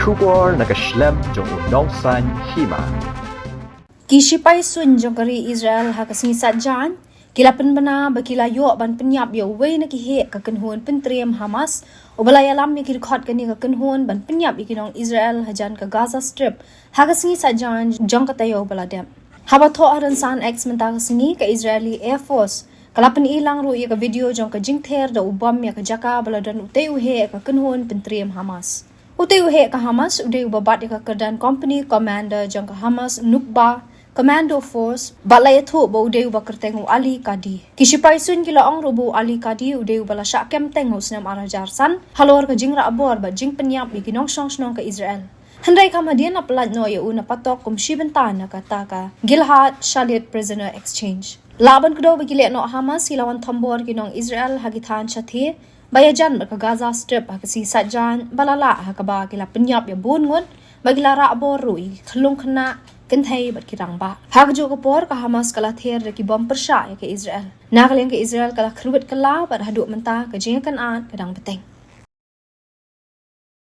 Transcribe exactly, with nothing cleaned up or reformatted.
Khubor na ka shlem jong u nongsaiñ hima. Ki shipai suiñ jong ka ri Israel ha ka sngi Saitjaiñ ki la pynbna ba ki la ïoh ban pynïap ïa uwei na ki heh ka kynhun pyntriem Hamas, uba la ïalam ïa ki dkhot kane ka kynhun ban pynïap ïa ki nong Israel hajan ka Gaza Strip ha ka sngi Saitjaiñ jong ka taïew ba la dep. Haba thoh ha rynsan X mynta ka sngi, ka Israeli Air Force ka la pyni lang ruh ïa ka video jong ka jingther da u bom ïa ka jaka ba la don utei u heh ka kynhun pyntriem Hamas. Utei u heh ka Hamas u dei uba bat ïa ka kyrdan company commander jong ka Hamas Nukba Commando Force, bad la ïathuh ba u dei uba kyrteng u Ali Kadi. Ki shipai suiñ ki la ong ruh ba u Ali Kadi u dei uba la shah kem teng ha u snem ar hajar san halor ka jingrah bor bad jingpynïap ïa ki nongshong shnong ka Israel. Hynrei kham hadien la pyllait noh ïa u na patok kum shi bynta na kata ka Gilad Shalit Prisoner Exchange. Lah ban kdew ba ki lehnoh Hamas ki la wan thombor ki nong Israel ha ki thaiñ shathie ba ïajan bad ka Gaza Strip ha ka sngi Saitjaiñ ba la lah, ha kaba ki la pynïap ïa bun ngut bad ki la rah bor ruh ïa ki khyllung khynnah, kynthei bad ki rangbah. Ha kajuh ka por ka Hamas ka la ther da ki bom pyrshah ïa ka Israel. Na ka liang ka Israel ka la kyrwit kylla bad haduh mynta ka jingïakynad ka dang bteng.